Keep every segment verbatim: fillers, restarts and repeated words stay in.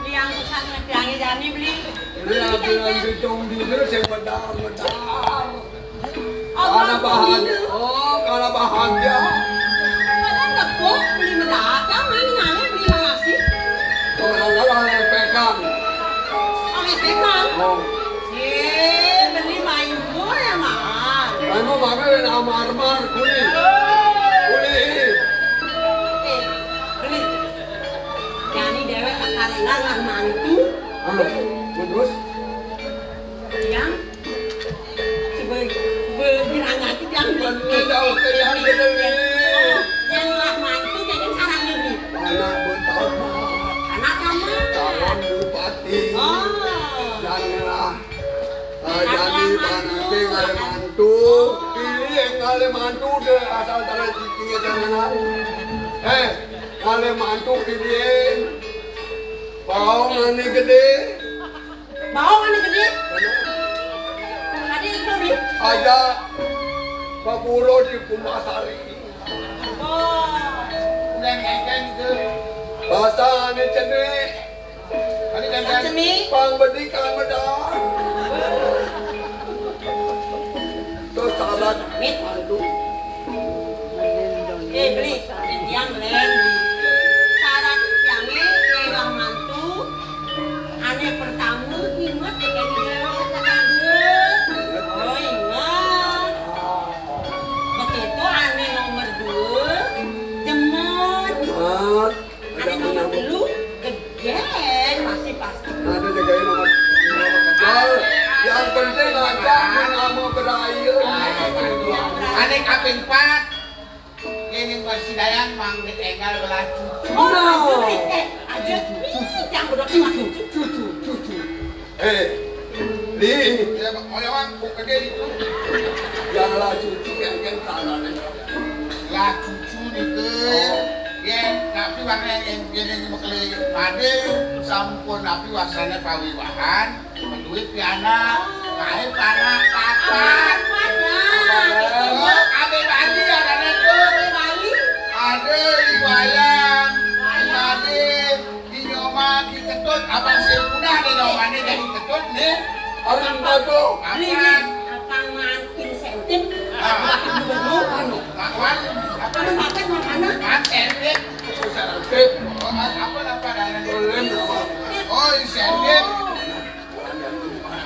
Liang pisan meh tiangé jani beli. Ini aturan bidung dina sing medar-medar. Karena bahagia. Oh, karena bahagia. Kadang tepuk beli medar, kan main ngalih beli makasih. Kadang-kadang lepekan. Oh, lepekan? Oh. Eh, beli main bola ya, Mak. Main bola mana yang amar-amar, kuli. Kuli. Eh, beli. Jadi dewek kakarenan lah mantu. Ah, terus? Yang coba, coba dirangati yang bener. Jauh ke yang bener. Yang lah mantu kayak kan sarangnya nih. Anak Betawi. Anak kamu. Calon bupati. Oh. Yang lah. Ah, jadi mantu, ngalih mantu. Pilih yang ngalih mantu deh, asal tara cicing aja. Eh, ngalih mantu pilih. Baong ane gedé. Baong ane gedé. Ade itu, Bli. Aja baburu di Pumbasari. Oh. Udah ngengkeng itu. Bahasa ane cenik. Ane ngengkeng. Cenik. Pang bedikan medar. Terus sahabat mantu. Eh, Bli, eh, tiang, Bli. Syarat tiangé, eh, lah mantu. Ane pertama inget ya, kayak gitu. Oh, inget. Begitu ane nomor dua, demen. Ah. Ane nomor telu, gedé, pasti, pasti. Ada jagain nomor, nomor kecil. Yang penting lancar, nama berair. Ane kaping empat, ini masih dayang mang ditinggal belah cucu. Oh, aja, eh, aja. Ih, yang udah cucu, cucu, cucu. Eh, Li. Ya, Pak, oyawan, kok gede itu? Yang lah cucu, yang, yang salah nih. Lah cucu nih, ke. Oh. Ya, tapi warna yang, yang, yang mekeli made, sampun tapi wasana pawiwahan, duit piana, kae panak, papat. Papat, nah. Oh, kabeh Bali adane tuh. Kabeh Bali. Ada di wayang, di made. Di nyoman, di ketut, abang sing punah deh nyomannya dari ketut nih. Harus membantu. Beli, beli. Apa man insentif? Ah. Buat gubernur, anu. Lawan. Apa lu pakai makanan? Insentif. Insentif. Oh, apa, apa, apa? Oh, insentif. Oh.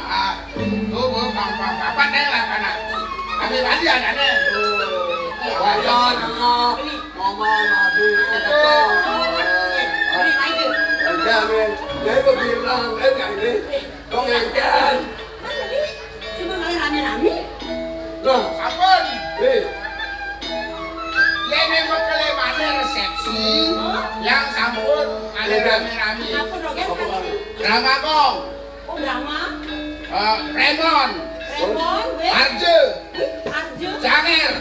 Ah, tuh, bu, pang, pang, apa, teh, lah, kana. Kami lagi, ada, deh. Wajah, nengah. Mama, madi, eh, betul. Enggak, nih. Jadi, begitu, eh, nggak ini. Kok ngengken? Cuma malah rame-rame. Loh, sampun. Eh. Yen emang kelemane resepsi, yang sampun ada rame-rame. Apa dong, ya? Apa, Bang? Drama gong. Oh, drama. Eh, Remon. Remon, weh. Arje. Wih, Arje. Janger.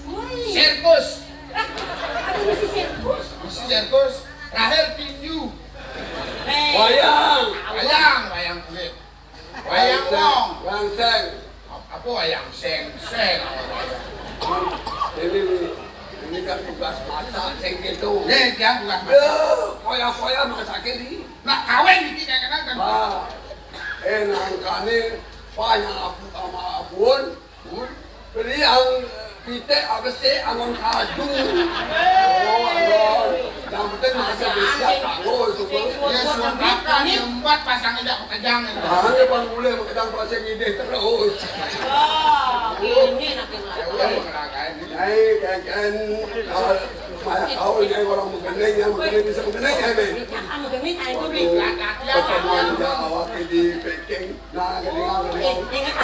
Wih. Sirkus. Ah, ada misi sirkus. Misi sirkus. Rahel tinju. Eh. Wayang. Wayang, wayang kulit. Wayang wong. Wayang seng. Ap-, apa wayang seng? Seng. Ini, ini kan tugas masak, sing gitu. Nih, dia tugas masak. Koya-koya masak ini. Nak kawin iki kayak kan. Wah. Eh, nangkane banyak aku sama abun. Hmm? Beli yang pitik apa sih, angon kadu. Oh, angon. Yang penting masih bisa kanggo, syukur. Ya, sudah makan, ya, empat pasang aja kejang. Hanya pang boleh kejang pasang ide terus. Wah, ini nak yang lain. Ya, udah, mengeragain. Nyai, kan, kan, kalau banyak tahu, nyai orang menggening, ya, menggening bisa menggening, ya, Bang? Kamu gening, kayak itu, Bang. Pertemuan awak di Peking. Nah, jadi, oh, jadi, eh, ingat,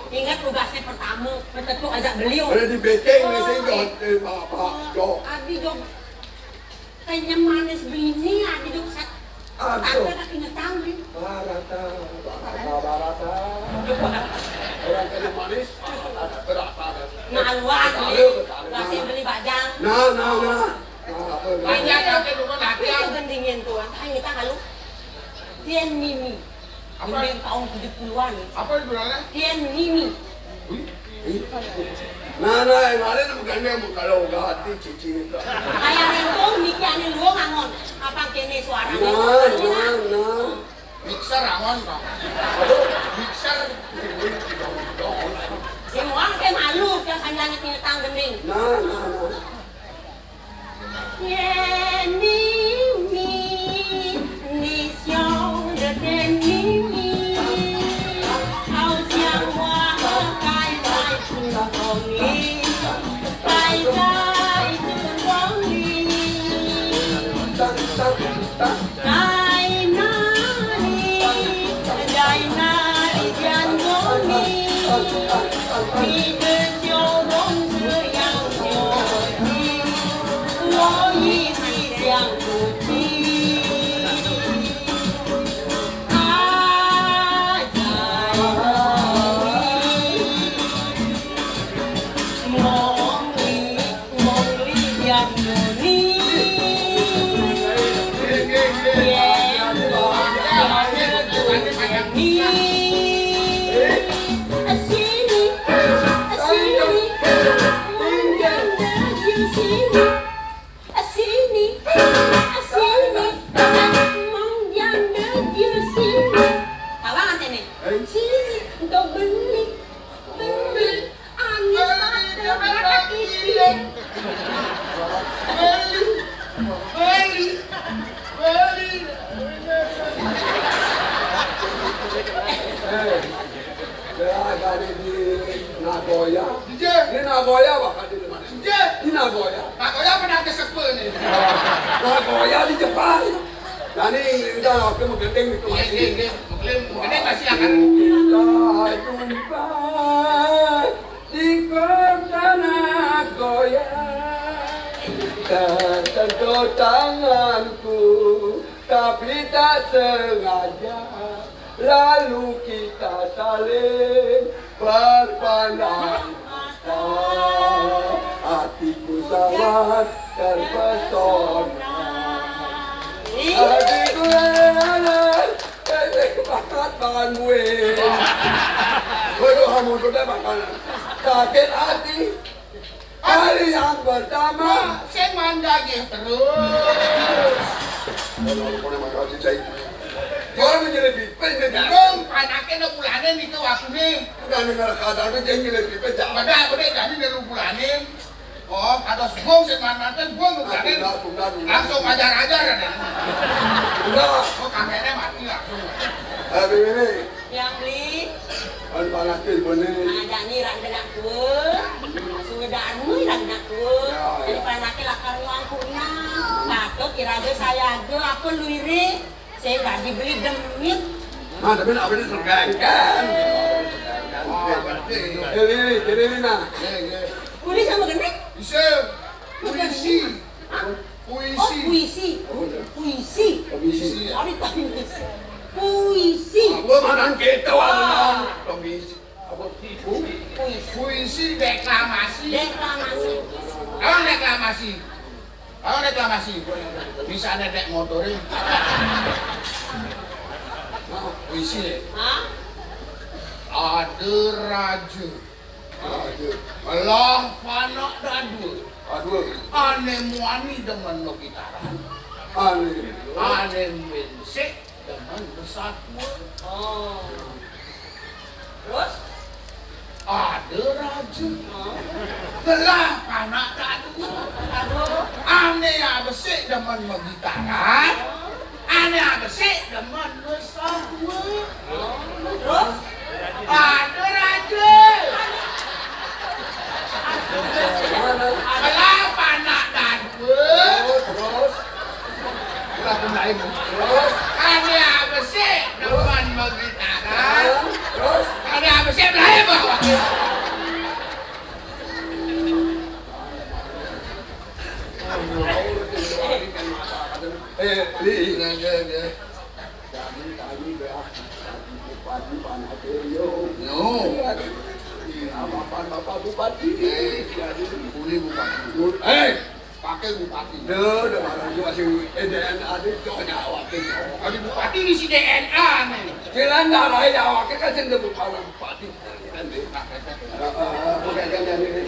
ingat tugasnya pertama, betul ajak beliau. Ada di Peking, di sini, eh, Pak, Pak, Jo. Abi, Jo. Kenyem manis bini, abi, Jo, set. Aduh. Tapi anak ingetan, nih. Ah, rata, rata. Orang kena manis, ada berat panas. Maluan, Tahu, beli. Tahu. Masih beli bajang. Nah, nah, nah. Nah, apa? Banyak yang kena Tapi latihan. Itu gendingin tuh, kan kita kalau Tian Mimi. Apa? Gending tahun tujuh puluhan. Apa itu, Lala? Tian Mimi. Wih, wih. Nah, nah, yang ada bukan yang kalau gati cici itu. Kayak rentong, mikiannya luang angon. Apa kene suaranya? Nah, nah, nah. Mixer angon, Bang. Aduh. Mixer. Semua ke malu, ke langit binatang gending. Nah, nah, nah. Tian Mimi, nation de Tian Mimi. Hao xiang hua he kai lai fu hong li, kai zai zun hong li. Zai na li, zai na li jian hong li. 你的笑容这样甜蜜，我一滴想不起。啊，在梦里，梦里，梦里想着你。 Abang ngasih nih. Sini, untuk beli, beli. Anis pakai mata ipin. Beli, beli, beli. Eh, ya, dari di Nagoya. Iya. Ini Nagoya, Pak, di mana? Iya. Ini Nagoya. Nagoya pernah ke Sepe nih. Nagoya di Jepang. Nah, ini udah, oke, mau gending itu. Iya, iya, iya. Mau gending, mau gending masih akan. Kita jumpa di kota Nagoya. Tersentuh tanganku, tapi tak sengaja. Lalu kita saling berpandang mata. Hatiku sangat terpesona. Hatiku, eh, eh, eh, banget tangan gue. Gue tuh hamun udah makan. Sakit hati. Hari yang pertama. Sing mandagih terus. Kalau mau makan cicai. Kalau menjadi pipin, dia bilang, anaknya enam bulanan itu waktu nih. Udah dengar kata itu, dia nyelip pipin, jangan. Udah, udah, jadi enam bulanan. Oh, ada sebong sing mantan, bong enam bulanan. Tunda, tunda, tunda. Langsung ajar-ajar, kan? Tunda. Oh, kakeknya mati langsung. Eh, Bibini. Yang beli. Kan panas tuh, Bibini. Nah, jani rak denak tua. Sudah anu rak denak tua. Ya, ya. Jadi panas lakar nyuang kuna. Patut iraga sayaga, apa lu iri? Saya nggak dibeli demit. Nah, tapi nak beli tergangkan. Eh, ini, ini, ini, nah. Boleh sama gending? Bisa. Puisi. Hah? Puisi. Oh, puisi. Puisi. Puisi. Puisi. Puisi. Apa mana kita, Wak? Puisi. Apa? Puisi. Puisi, deklamasi. Deklamasi. Apa deklamasi? Apa deklamasi? Bisa ada dek motorin. Nah, puisi ya. Hah? Ada raja. Aduh. Belah panak dadua. Aduh. Ane muani demen magitaran. Ane. Ane besik demen besatua. Oh. Terus? Ada raja. Oh. Belah panak dadua. Aduh. Ane besik demen magitaran. Ane besik demen besatua. Terus? Ada raja. Gimana? Belah panak dadua. Oh, terus? Belah pun lain. Terus? Ane besik demen magitaran. Terus? Ane besik lain bawa. Eh, Li. Iya, iya, iya. Jangan tanya dah. Pagi-pagi panas dia. Iya, Bapak, Bapak Bupati. Eh, iya, Bupati. Bupati. Eh, pakai Bupati. Duh, udah malam juga sih. Eh, D N A itu cocok awak itu. Kalau Bupati isi D N A nih. Kira nggak ada ya, awak kan sing debut malam Bupati. Kan deh. Heeh, bukan kan ini.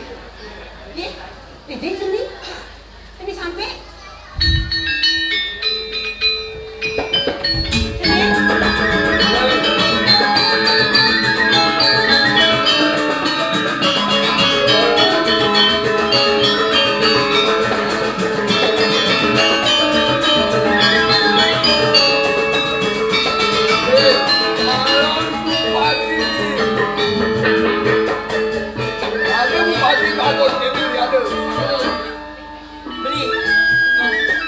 Ih, ini sini. Ini sampai. Ada Bupati bagus, ini ada. Beli.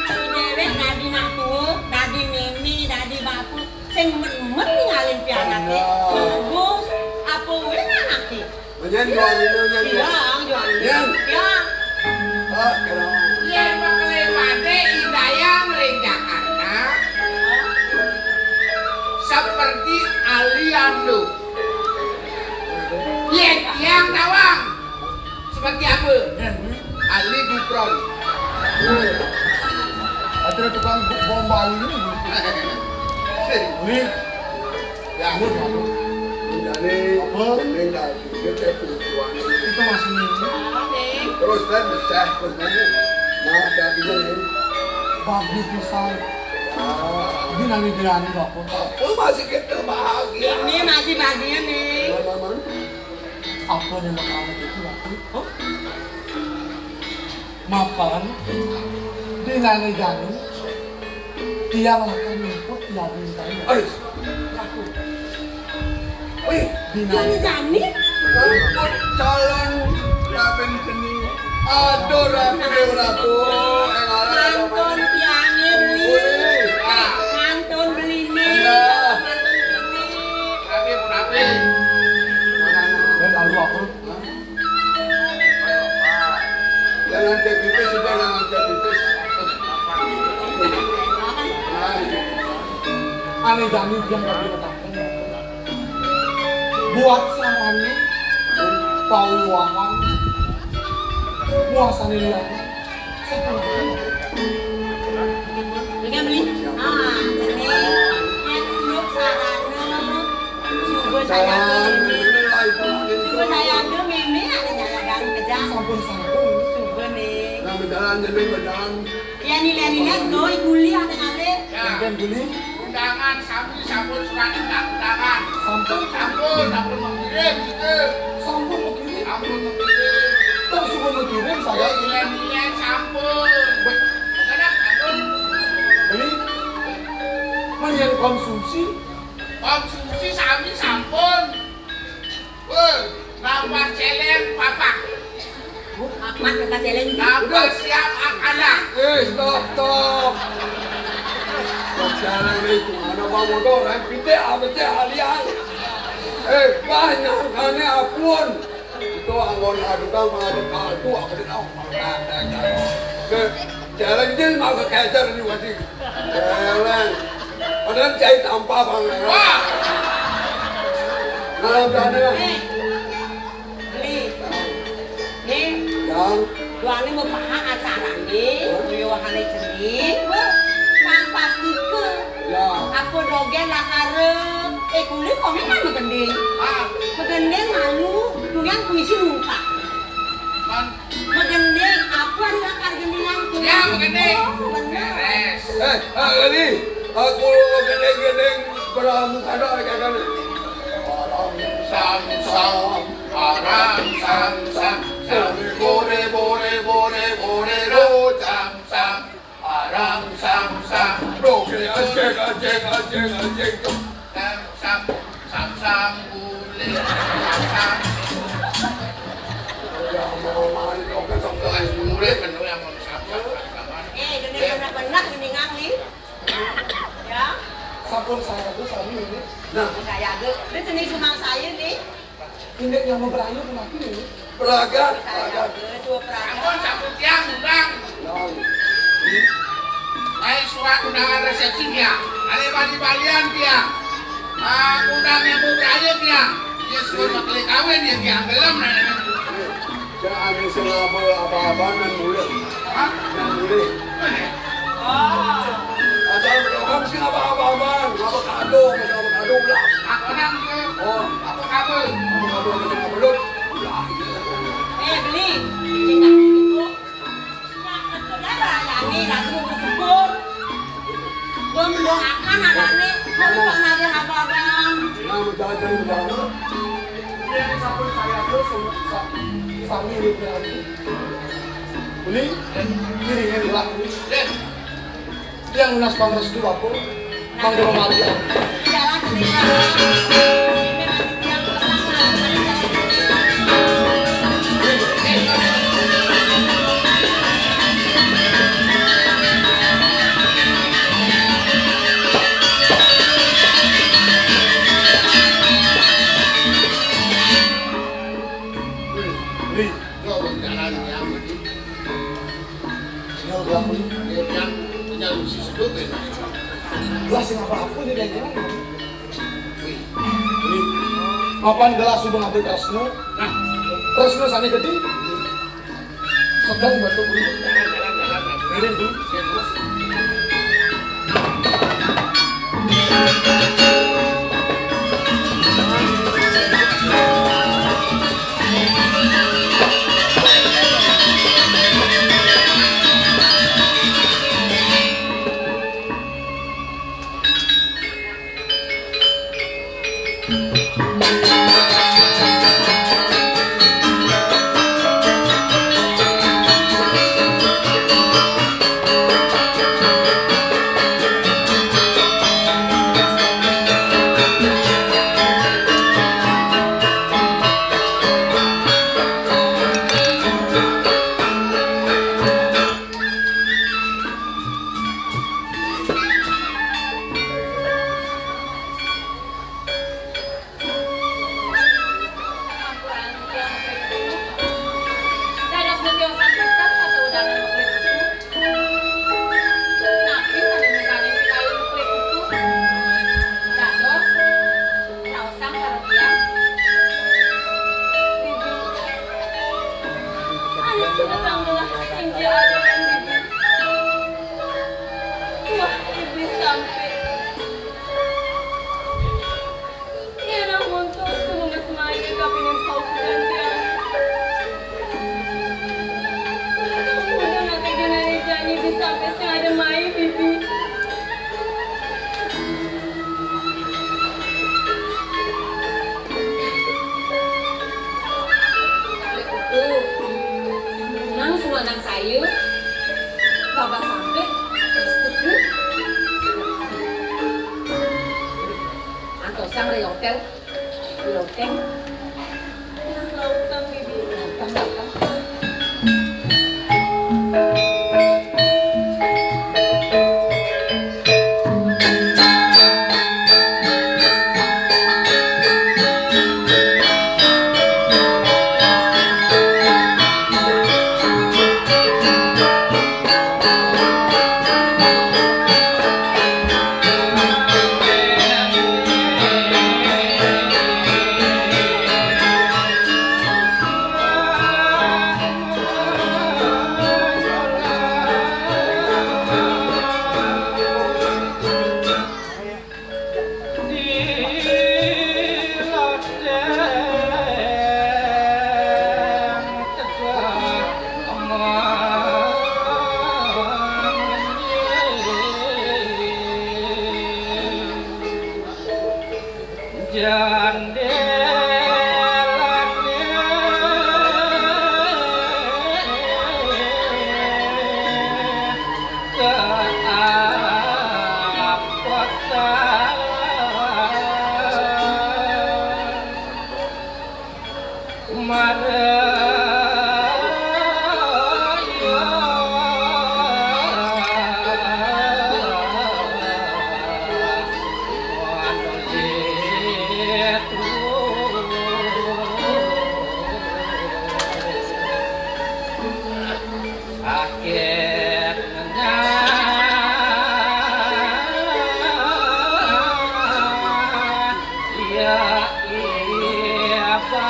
Si déwék dadi nak tuwa, dadi mémé, dadi bapu, sing men-men ninggalin pianaké. Bener. Bagus. Apa wé anaké? Menyén jual ini, menyén. Iya, jual ini. Menyén. Ya. Ah, kira. Yén bekelé padé idayang ring Jakarta, seperti Aliando. Yén tiang tawang, seperti apa? Ali Gufron. Ada tukang bom Bali ini. Ini. Ya, ini apa? Ini apa? Ini enggak, ini teh tujuan. Itu masih ini. Terus kan pecah terus kan. Nah, dagingnya ini. Bagus pisan. Ah. Ini nani berani apa? Apa masih kita bahagia? Ini masih bahagia nih. Mana, mana? Apa yang mau kamu itu, Ratu? Hah? Mapan, dinané jani, tiang lakar nyumput yadin kami. Ais, Ratu. Wih, dinané jani? Nyumput calon Raden Geni. Aduh, Ratu, Ratu. Ngantun tiangé beli. Wih, ah. Ngantun beliné. Enggak. Ngantun beliné. Rapi, rapi. Mana, mana? Dan lalu apa? Jangan kayak pipis, sudah jangan kayak pipis. Ané jani tiang lagi letakkan. Buat sarana, pauluahan, muasané lianan, sapangapunten. Ini kan beli. Ah, ini. Yén untuk sarana, suba saya ambil ini. Suba saya ambil ini, ada nyalagan kerja. Sampun sampun. Suba nih. Nah, berjalan, jadi berjalan. Iya, nih, lihat, lihat, doi, guli, ada nyale. Ya. Sampean guli? Undangan sami sampun surat undangan. Sampun? Sampun, sampun mengirim gitu. Sampun mengirim? Sampun mengirim. Kok suruh mengirim saya? Iya, iya, sampun. Weh. Kadang sampun. Beli? Mendingan konsumsi? Konsumsi sami sampun. Weh, nambah céléng papat. Papat nambah céléng. Nambah siap akana. Eh, stop, stop. Pacaran itu ada bawa motor, eh, pite apa teh alian. Eh, banyak kane apun. Itu anggon adu kan ada kaldu apa dia tahu. Oke. Jalan dia mau ke kejar nih, wajib. Jalan. Padahal jahit ampa, Bang. Wah. Nah, berani lah. Eh, beli. Nih, Yang. Duani mau paham acara nih, liwahane cening, bu, tampak tika. Ya. Apa dogen lakare, eh, kulit kok memang begending. Ah. Begending malu, dengan puisi muka. Man, Magending, apa anu lakar gendingan? Ya, magending. Oh, bener. Beres. Eh, eh, Gali, aku gending-gending beramu kada ada kagak nih. Sam, sam, aram, sam, sam, sam. Bore, bore, bore, bore, ro, sam, sam. Aram, sam, sam. Roge, ajeng, ajeng, ajeng, ajeng. Sam, sam, sam, sam, bule, sam, sam. Ya, mau mari, oke, sok, guys. Bule, bener yang mau sam, sam, sam, sam. Eh, dene bener-bener ini ngang, nih. Ya. Sampun saya tuh, sami ini. Nah. Saya tuh, ini seni sumang saya, nih. Indik yang mau berayu kemaki ini. Peragat, peragat. Sampun, sampun tiang undang. Naon? Lain surat undangan resepsi dia. Ale bali-balian dia. Ah, undang yang mau berayu dia. Yén suwun mekli kawin, yén tiyang gelem, nah, nah, nah. Jangan sing apa-apa, nang mulih. Hah? Nang mulih. Oh. Asal belakang sing apa-apa, apa kado, apa kado, lah. Aku nang ke. Oh. Apa kabel? Apa kabel, apa kabel? Lah, iya. Eh, Beli. Kita itu. Nah, betul lah, Rani, Rani mau bersyukur. Gua mendoakan anaknya, kalau bisa nagih apa-apaan. Nah, menjalan, jadi menjalan. Ini sampun saya tuh, sama, sa-, sami ini berarti. Beli, ini, ini lah. Yang lunas pangrestu aku, mangga mati. Ri, ri. Yo, jalan yang ini. Tinggal berapa ini? Dia yang punya lusi sedot, ya. Lah, sing apa-apa ini, dia jalan, ya. Wih. Ri. Mapan gelas sudah ngambil Tresno. Nah. Tresno sana gede. Sedang batuk, Ri. Jalan, jalan, jalan, jalan. Miring, Ri. Miring, terus. Napi sané mengkani pitawi muklik itu? Dados raosang sareng tiyang. Bibi. Anu sudah tanggelah sing diadegan Bibi. Wah, Bibi sampai. Tiada muntul semungut semaya kapingin paukuran tiang. Udah nggak tega nari janji bisa sampai sing ada mai, Bibi. Lek utuh, nang sumanang saya, Bapak sampai, setuju. Antosang ri hotel. Loteng. Nah, lautang, Bibi. Lautang, lautang. Sakit nengah, ya, iya. Yang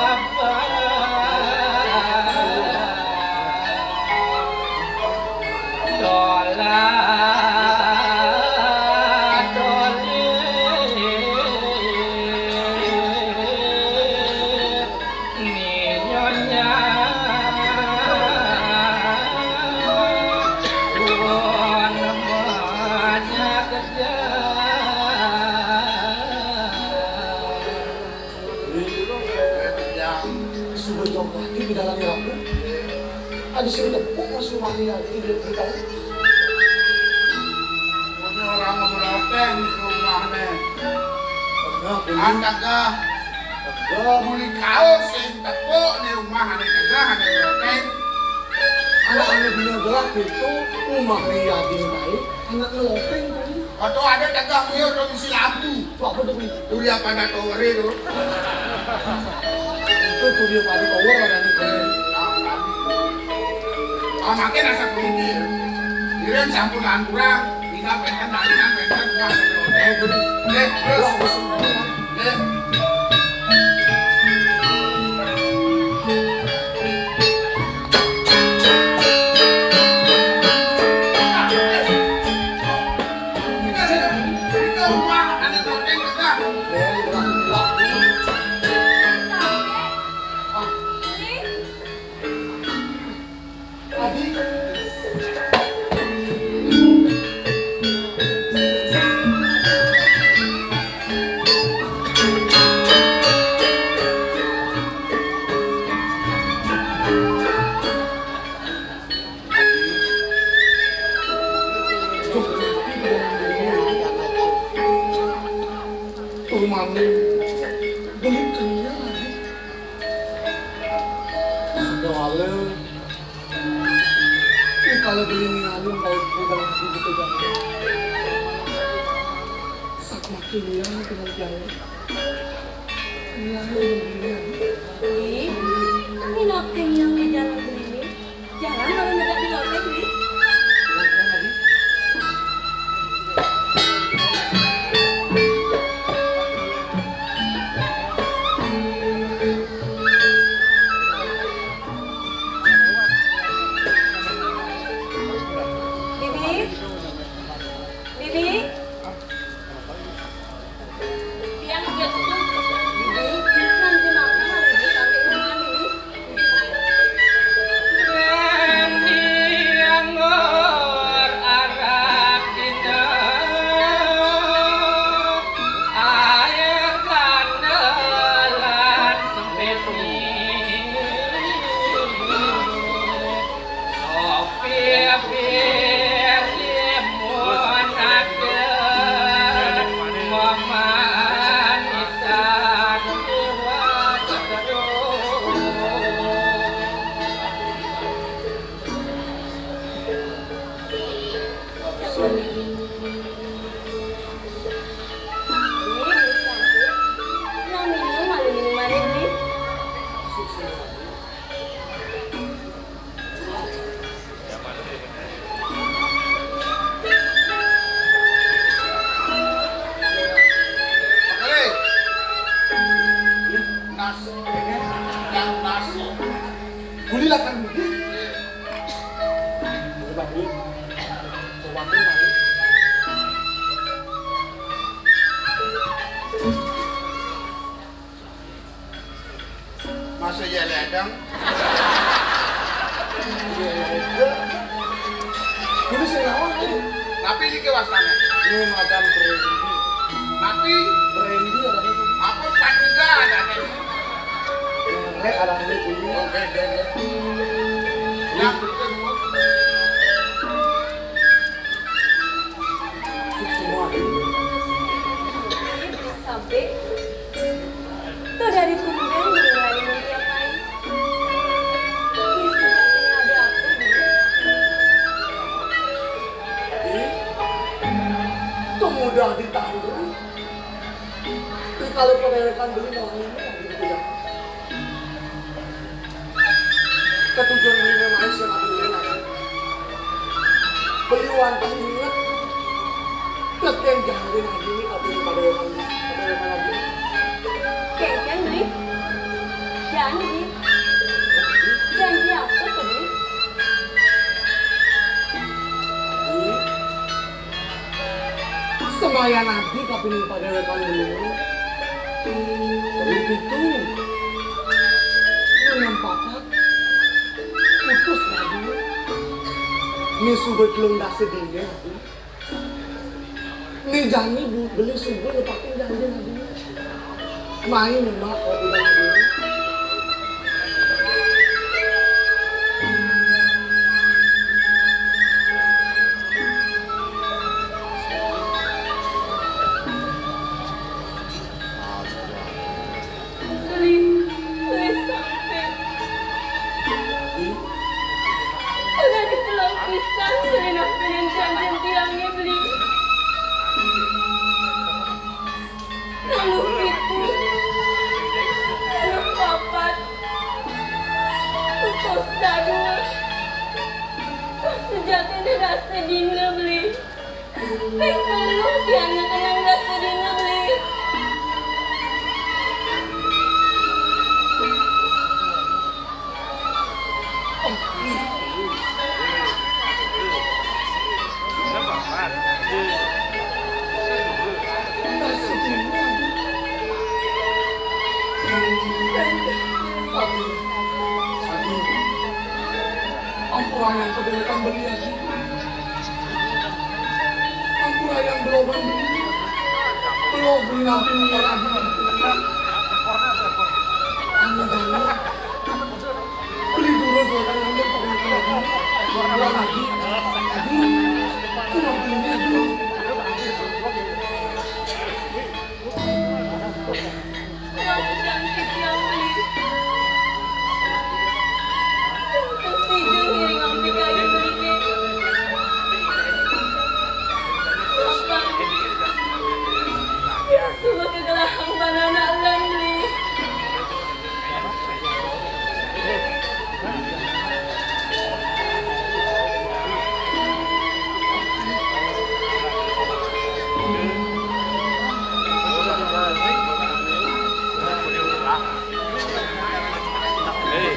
sudah jauh lagi di dalam aku. Ada sini tepuk masuk mani lagi dia cerita. Punya orang ngemeroteng di rumah nih. Tegah, tegah. Tegah. Muli kau sing tepuk di rumah nih tegah ada ngemeroteng. Anak anu bina gelah itu rumah nih yakin baik. Anak ngemeroteng tadi. Atau ada tegah dia udah isi lampu. Apa tuh? Udah pada tower itu. Itu kudu pada tower ada nih. Eh, nah, tadi. Ah, makin asa kudu. Kira sampun kurang, tinggal penten tangan, penten buah. Eh, terus. Eh. Tuh mami, beli kenyal lagi. Sudah wale. Ini kalau beli ngalun kayak udah gitu kan. Sak makin yang kena jalan. Ngalun beli. Ih, ini nothing yang di jalan ini. Jalan kalau nyedak di lotek, Wi. Bibi, Bibi. Tiang jatuh. Nanti makan hari ini sampai rumah ini. Ini, Beli, cantik. Yang minum, ada minuman ini. Oke. Nasi, ini yang nasi. Kulilah kan. Coba dulu. Coba dulu, Pak. Masa iya ledang? Iya, iya, iya. Dulu sing lawan, nih. Tapi ini ke wastane. Ini makan brandy. Tapi brandy ada apa? Apa patuga ada apa? Rek ada ini dulu. Oh, beda, ya. Yang itu semua. Semua. Sampai tuh dari tumben meninggalin yang lain. Ini sejatinya ada apa, Beli? Ih, tuh mudah ditandu. Ih, kalau penerekan Beli mau ini lagi gitu ya. Ketujuan Beli memang sing ati enak. Beli wantah inget. Terus yang jangkrik lagi ini, tapi pada yang, pada yang lagi. Kengkeng, Beli. Janji apa tuh, Bli? Semayan adi kapining padéwékan beliné. Beli pitu. Beli papat. Putus adi. Né suba telung dasa dina. Né jani bu, beli suba nepatin janji adi. Main nyemak kok udah adi. Beli, beli sampai. Udah ditelang pisan, beli nampinin janji tiangnya, beli. Lalu pitu, lalu papat, putus dadua. Sejatiné dasa dina, beli. Ping telu tiangnya kenang dasa dina, beli. Ampura yang pedéwékan beli adi. Ampura yang beloban beli. Belog beli nampi minyak adi. Anu, anu. Beli durus makan ngambek pada makan adi. Buang adi. Adi. Kurang beli adi. Langsung cantik yang beli. Terus sida ngiring ampi kayu beli. Kapan? Ya, semua kegelahang banana lan beli. Hei,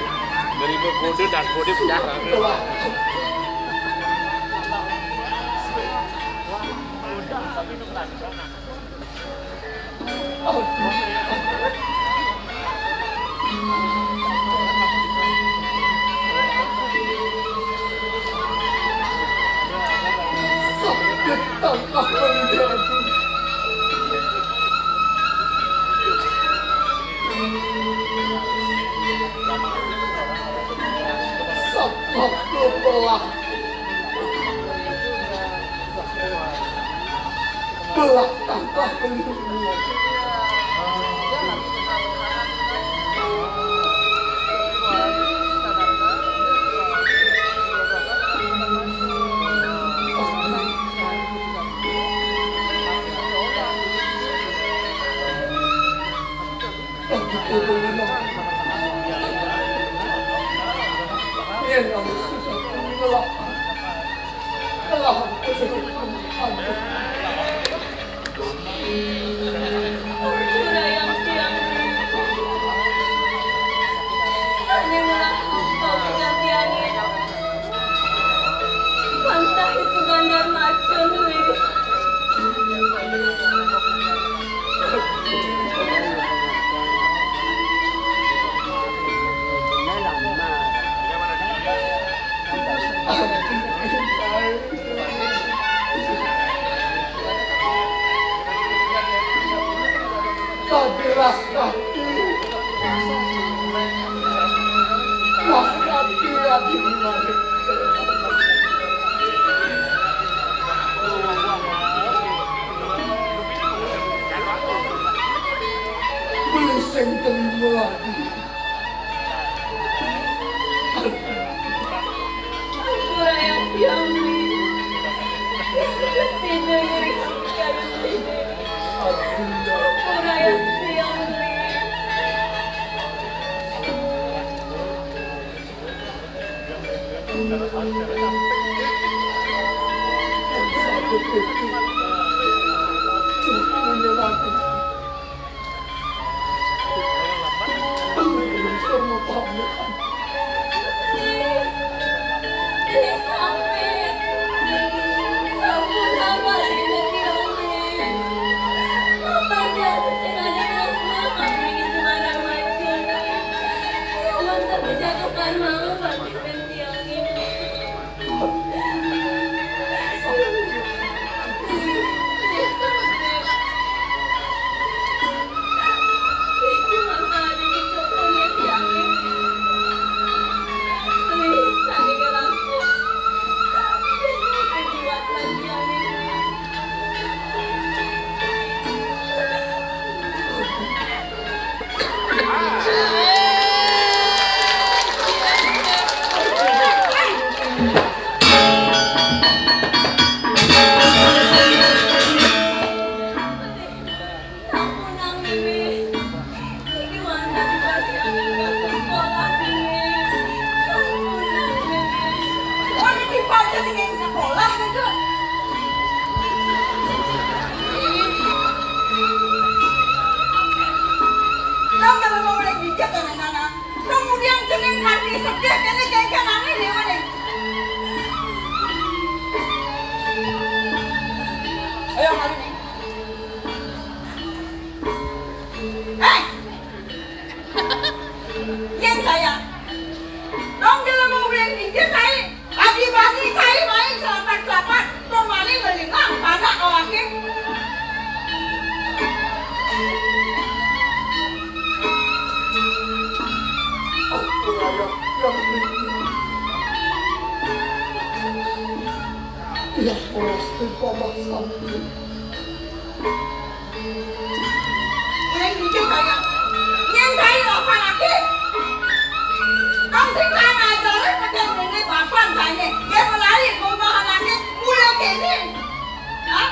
nerima kode dashboardnya pecah. Sakit tambah menjadi. Sabab belah. Belah tambah beli. Ampura yang tiang. Sané ngelah hamba penggantiané. Pantahi Sugandar macun, wé. Tadi las kaki. Las kaki, aduh. Beli sing terima lagi. Ampura yang tiang beli. Sida ngeri kayu beli. Ampura yang tiang beli. Tau kalau mau mulai bijak anak-anak. Kemudian cening hati sedih, kene kengken aneh nih, mana? Ayo, mari nih. Eh! Yang saya. Dong, dalam mau mulai bijak, saya. Adi bani kai main selapat-selapat, pemani melingah, anak awake. Aku layak yang ini. Yang pasti babak sakit. Neng jujur kaya. Nyen kai apa lagi? Nang sing kana jare pakai nene bapan kane. Dia melari ke rumah anaknya. Mulai kene. Hah?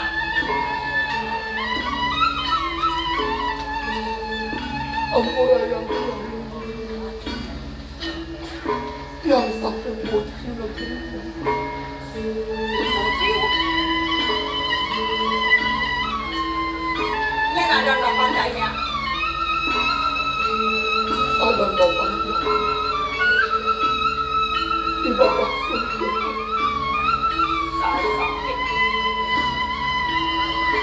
Ampura yang yang sampai bocil lagi. Ini ada kapan kayaknya? Ada kapan? Di bawah surga. Saya sakit.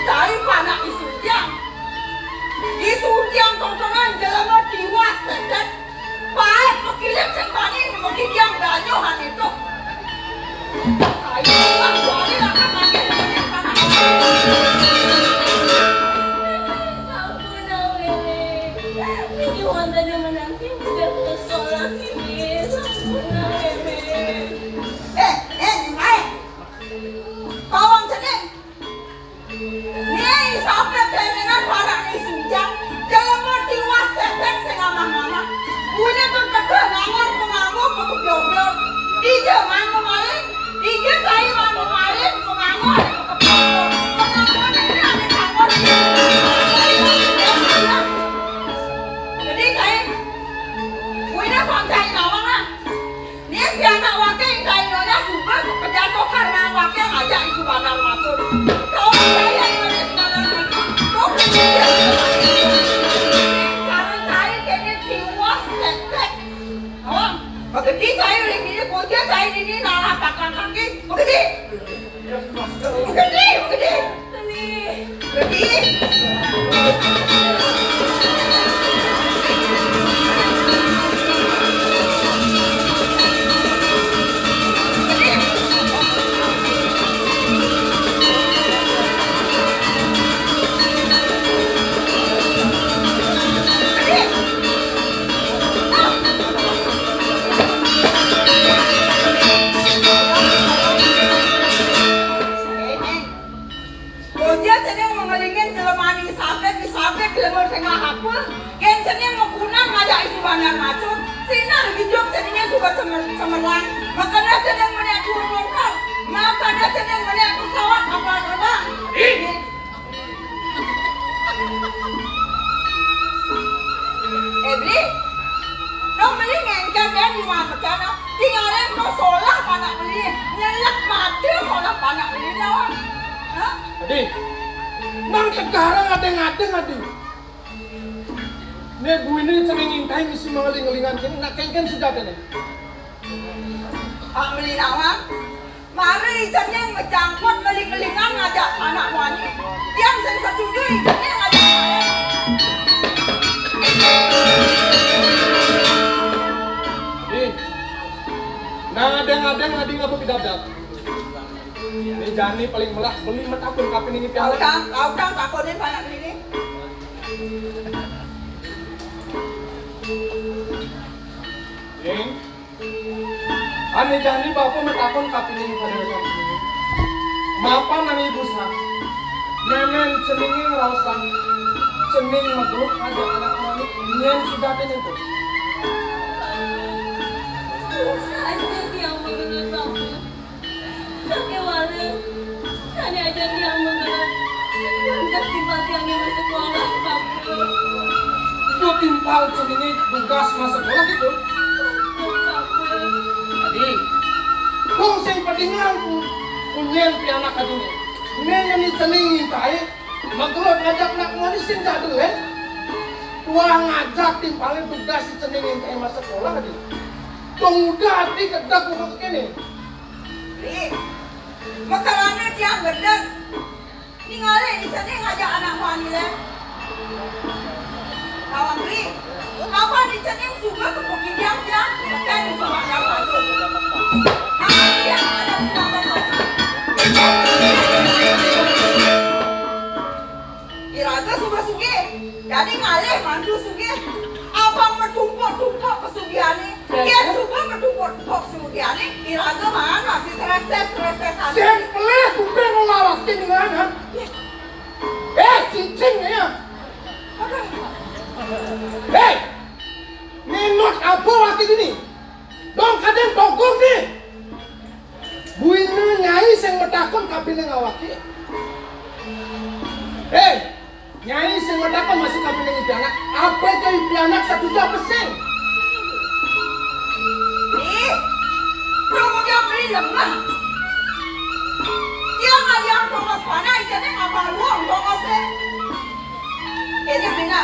Saya panak isujang. Isujang tontonan jelema tiwas tetet. Paek, pekilik sing bani, pekidiang banyu, han itu. Ayo, Bang, balik, akan makin banyak tanah. Sampun, Wéwé. Niki wonten yang menanti, udah sekolah ini. Sampun, Wéwé. Eh, eh, Ning Paek. Tolong cening. Ning, sampe dengenan para ning sujang, jelema tiwas tetek sing amah-amah. Kuwi kok tegeh ngangon penganggo kekebyobyo. Dija man pemaling, dija cai man pemaling, penganggo ane kekebyobyo. Penganggo ning ane kangon. Jadi, cai, kuwi kok cai nawang, ah. Ning pianak wake ing kainone suba kepejatoh karna wake ngajak Isu Bandar Matur. Kaum daya ing Isu Bandar Matur. Kok kepejatoh karna cai kene tiwas tetek. Awang, pegedi cai ring dini, koja cai dini, nalah pakang kaki. Pegedi. Pegedi, pegedi. Pegedi. Boja cening mengelingin jelemaning sabet, di sabet jelema sing mahapul, yen cening makunang ngajak Isu Bandar Matur, sinah idup ceninge suba cemer-, cemerlang, makana cening menek dhuwur longkor, makana cening menek pesawat kapal terbang. Ih. Eh, Bli. Dong Bli ngengken den di rumah pecana. Tinggalin to solah panak Bli. Nyelek mati solah panak Bli, no. Hah? Adi, nang tegarang adeng-adeng, Adi. Né buina cening Intai misi mangeling-elingan kéné, nak kéngkén sujatiné. Amli nawang, mara cening majangkut ngeling-elingan ngajak anak muani. Tiang sing setuju cening ngajak. Ih, nah, adéng-adéng adi ngapa pidabdab. Né jani paling melah beli matakon kapining pianak. Kau tang, kau tang takonin pianak né. Ning, ané jani bapa matakon kapining pianak. Mapan ané busa. Mémén ceningé ngraosang. Cening magelut ngajak anak muani. Nyén sujatiné to. Saja tiang magelut, Bapa. Sakéwala, sané aja tiang magelut, lantas timpal tiangé masekolah, Bapa. To timpal ceningé dugas masekolah kéto? Bapa. Adi, kong sing padingaran ku, ku nyén pianak adiné. Né ngeni cening Intai, magelut ngajak anak muani sing dadi lén. Tuah ngajak timpalé dugas si cening Intai masekolah, adi. Dong udah adi gedeg urut kéné. Ri, makarané tiang gedeg. Ningalin cening ngajak anak muani lén. Nawang Ri, apa cening suba ka pukidang tiang? Makan di sumandang pacu. Nah, tiang ada sumandang pacu. Iraga suba sugih, dadi ngalih mantu sugih. Abang matumpuk-tumpuk kasugihané. Yén suba matumpuk-tumpuk kasugihané, iraga maan masih trestés-trestés ané. Sing pelih kuping lawak sing dengan, ha? Eh, cincin ya. Aduh. Eh, minut apa laki dini? Dong kadén togong nih. Buina nyai sing matakon kapining awaké. Héi, nyai sing matakon masih kapining pianak. Apa to pianak satuju apa sing? Ih, kamu dia beli lemah. Dia ngaliang tongos panah, ikannya ngapa luang tongosnya? Ini bina,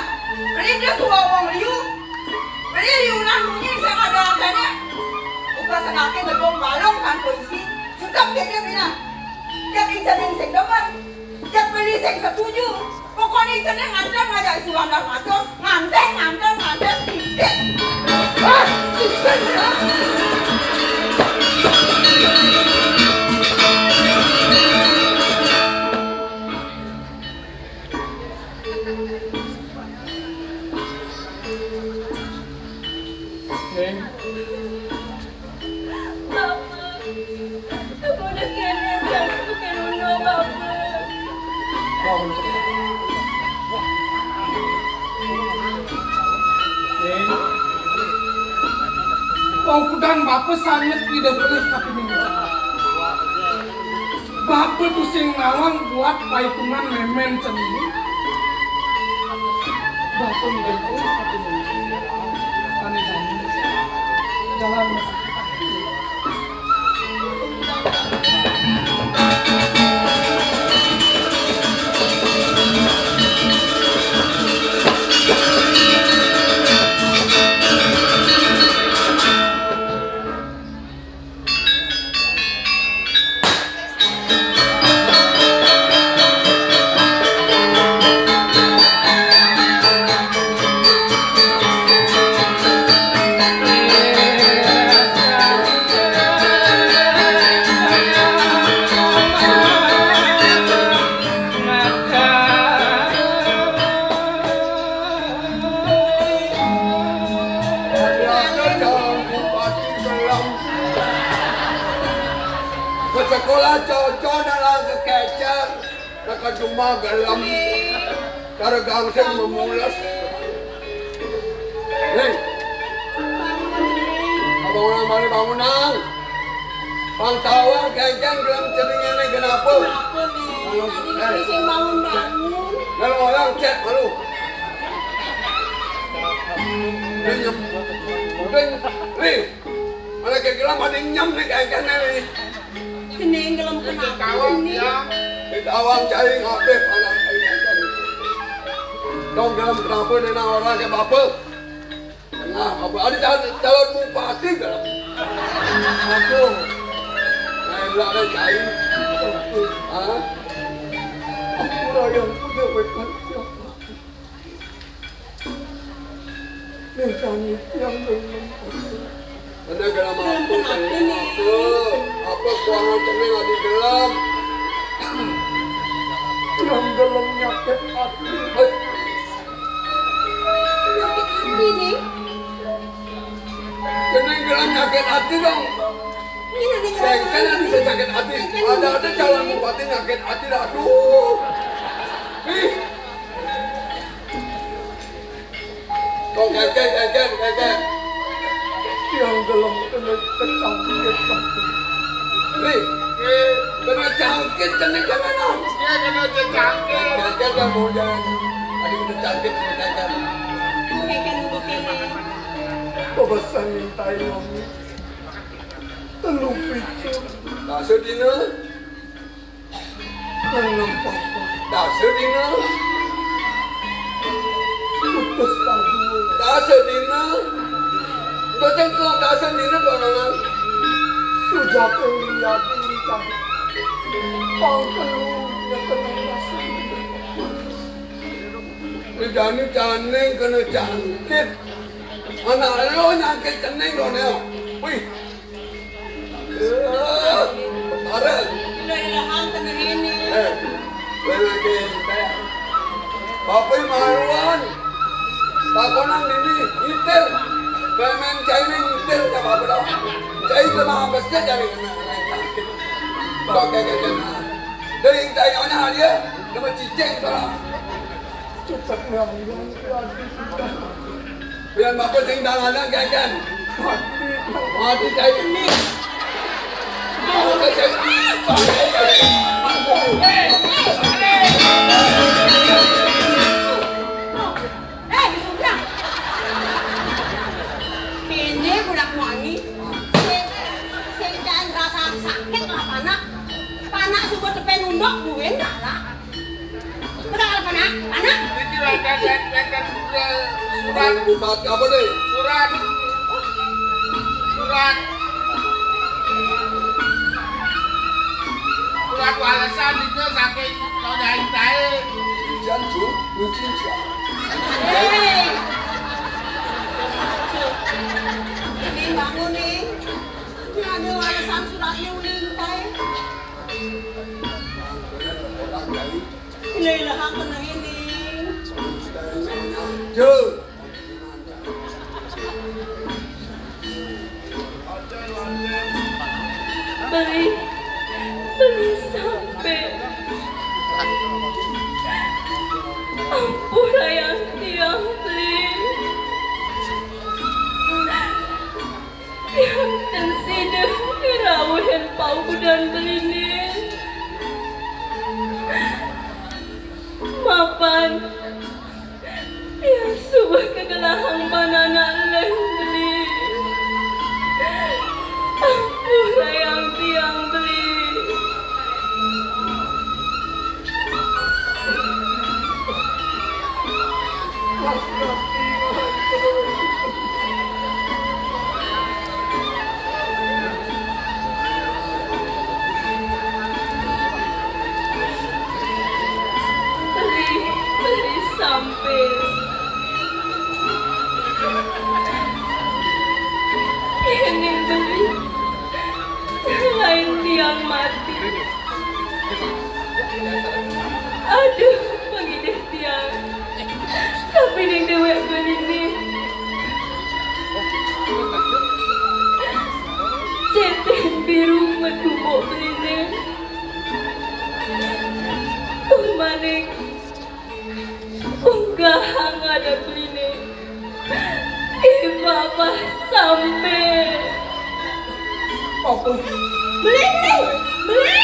beli dia suwa wong liu. Beli liunan munyi sing ada akene. Uga senake gedung balong kan polisi. Cekep kene bina. Yen ijening sing demen. Yen beli sing setuju. Pokoknya ijening nganten ngajak sulandar matur. Nganten, nganten, nganten. Titik. Ah, titik. Ning. Bapak, aku udah kene, aku kene udah, Bapak. Ning. Wong kudan bapa sanget ida pelih kapining. Bapa tusing nawang buat paitungan memen cenini. Bapa ida pelih kapining. Tani jani. Jalan. Ada calon bupati gelem. Ke sekolah cocok dalam kekecer, ke rumah gelem. Cara gangsing memules. Nih. Bangunan mana bangunan? Pang tawang kengkeng gelem cening ini kenapa? Kenapa, Ning? Kalau, tadi eh, sing bangun-bangun. Kalau orang cek malu. Udah nyem. Udah, Ri. Mana kayak gelem ada yang nyem nih kengkeng nih. Cening gelem kenapa, Ning? Tawang cari ngabeh anak kengkeng. Dong gelem kenapa nena orang ke bapa? Tengah bapa ada calon, calon bupati gelem. Aduh. Main lah ada cai. Hah? Aku yang punya wetan siapa? Nih kami yang gelem. Ada gelem apa? Gelem apa? Apa kuangan cening adi gelem? Yang gelem nyakit ati. Hei. Nyakit ati nih. Cening gelem nyakit ati dong. Ini nanti gelem. Kan bisa nyakit ati. Ada-ada calon bupati nyakit ati dah. Aduh. Ih. Kok keket, keket, keket. Yang gelem kena kecangkit. Nih, kena cangkit, kena kena. Dia kena cangkit. Keket yang mau jangan. Ada kena cangkit, kena keket. Keket bukti nih. Kok bisa minta ilmu? Telu pitu. Nah, sedina. Nang nang papa. Dasa dina. Putus tadi. Dasa dina. Dosen tuang dasa dina, Donangan. Sujata liat nikah. Pangkelu nyekenang dasa dina. Ini jani caning kena cangkit. Anak lo nyangkit cening, Donel. Wih. Eh, Arel. Udah ada hal kena ini. Eh, gue lagi teh. Bapak maluan. Takonan ini ngitir. Main-main cai ini ngitir, ya apa dah. Cai kena apa sih, cari kena, kena sakit. Kok kayak gini? Dari cai nyonya dia, nama cicing, salah. Cepet ya, ya, ya. Biar bapak sing tanganan, Keken. Mati, mati, cai ini. Mau ke cai ini. Eh, sudah. Ini budak wangi. Sing, sing jangan rasa sakit lah, panak. Panak subuh tepen undok, buin kalah. Betul, panak? Panak? Niki wénten, wénten, wénten, eh, surat. Surat apa, Dek? Surat. Surat. Surat walesan niku saking Nyonya Intahe. Jan, Ju, mungkin, Ju. Hei. Ini bangun, nih. Ini ada walesan suratnya, Uli Intahe. Ila ilaha kena ini. Beli, beli sampai. Ampun, ayang tiang, beli. Yang sida ngrauhin paukudan beliné. Mapan, yang suba kagelahang pananak lén beli. Ampun, ayang tiang beli. Beli, beli sampai. Ini beli. Lain tiang mati. Aduh, pangidih tiang. Tapi ning déwék beliné. Ceting biru medubuk beliné. Tuh manik. Unggahang ada beliné. Ih, babah sampai. Apa? Beliné, beliné.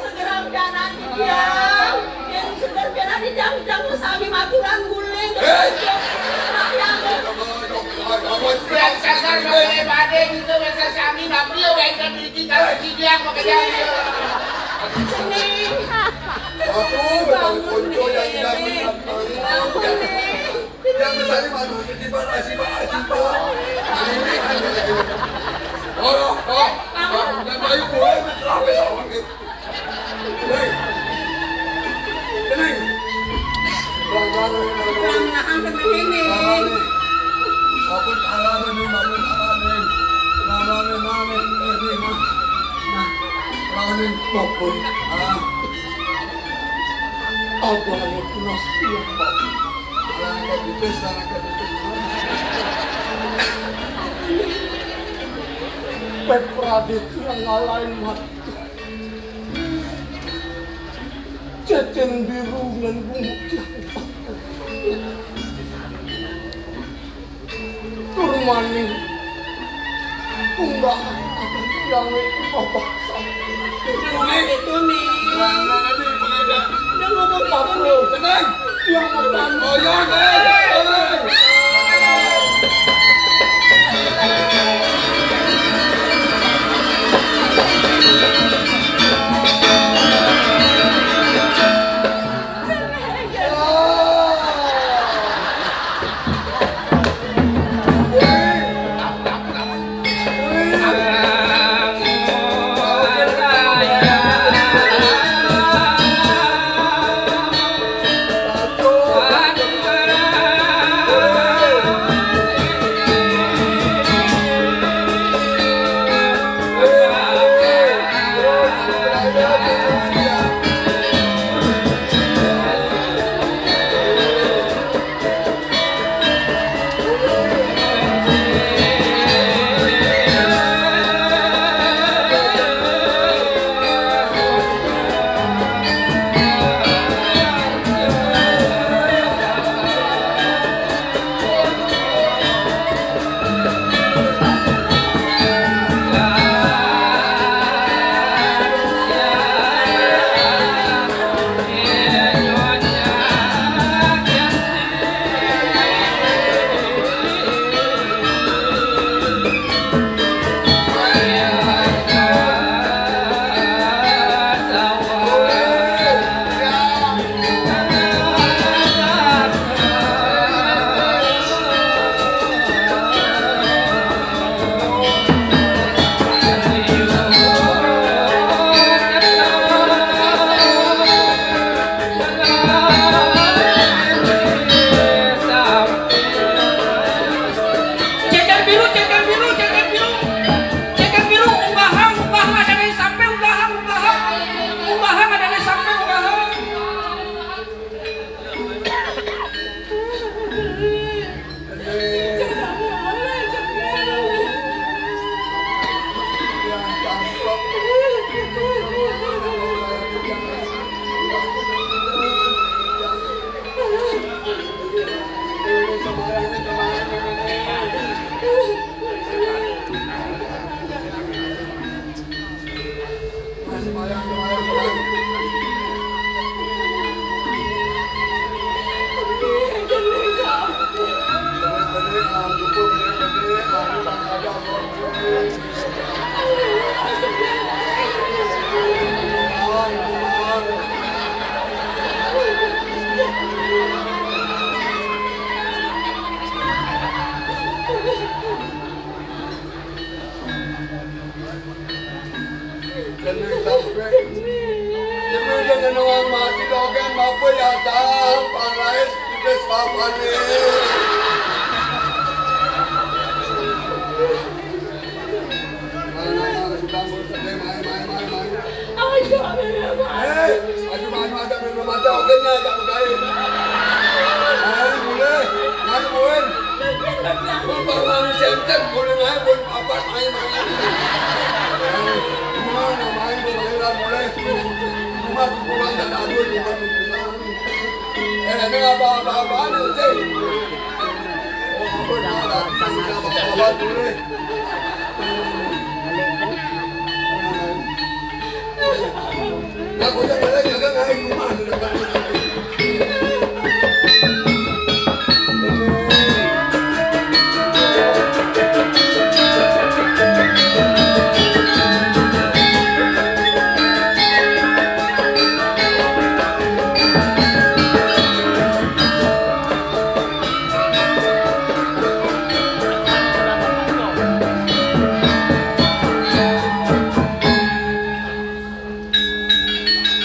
Segera jangan diam. Yang segar biar ada di Kalau badé gitu, biasa sami, tapi ya, baik kan, iki kalau iki dia, apa kerja dia? Aku bakal konco yang idaman. Yang misalnya manusia di mana sih, Pak? Sih, Pak. Ini kan, oh, oh, oh, dan bayu gue, betul. Hei. Tenang. Pelan-pelan, pelan-pelan. Pelan-pelan, tenang ini. Pelan-pelan nih. Maafin, pelan-pelan nih, maafin, pelan-pelan nih. Pelan-pelan nih, pelan-pelan nih. Eh, nih, nah. Nah, pelan-pelan nih. Maafin. Ah. Abang pulas dia, Pak. Pelan-pelan, pipis, pelan-pelan, pipis. Pep Radit yang ngalahin mati. Cécén biru ngan bungut. Turmaning. Kumbang. Yang itu nih. Dia ngomong apa nih? Tenang. Yang makan. Oh, ya, ya, ya, ya. Cécén biru, cécén biru, cécén biru. Cécén biru, umbahang, umbahang ada di samping, umbahang, umbahang. Umbahang ada di samping, umbahang. Jeneng sampe. Jeneng, jeneng wong mati dogen, apa ya, sah, parais, tipis papane. Mana, mana, sudah, sudah, main, main, main, main. Aja, Bebe, Bebe. Eh, aja, mana, ada, Bebe, mata, oke, nya, agak berkait. Main, boleh. Main, boleh. Bebe, Bebe. Bebe, Bebe, Bebe, boleh, main, boleh. Apa main, main? Mana main, main lah, boleh. Cuma kurang tak ada duit, bukan kurang. Eh, ini apa, apa, apa ni, cik? Oh, apa ni? Apa, apa, apa, boleh. Aku tak ada lagi.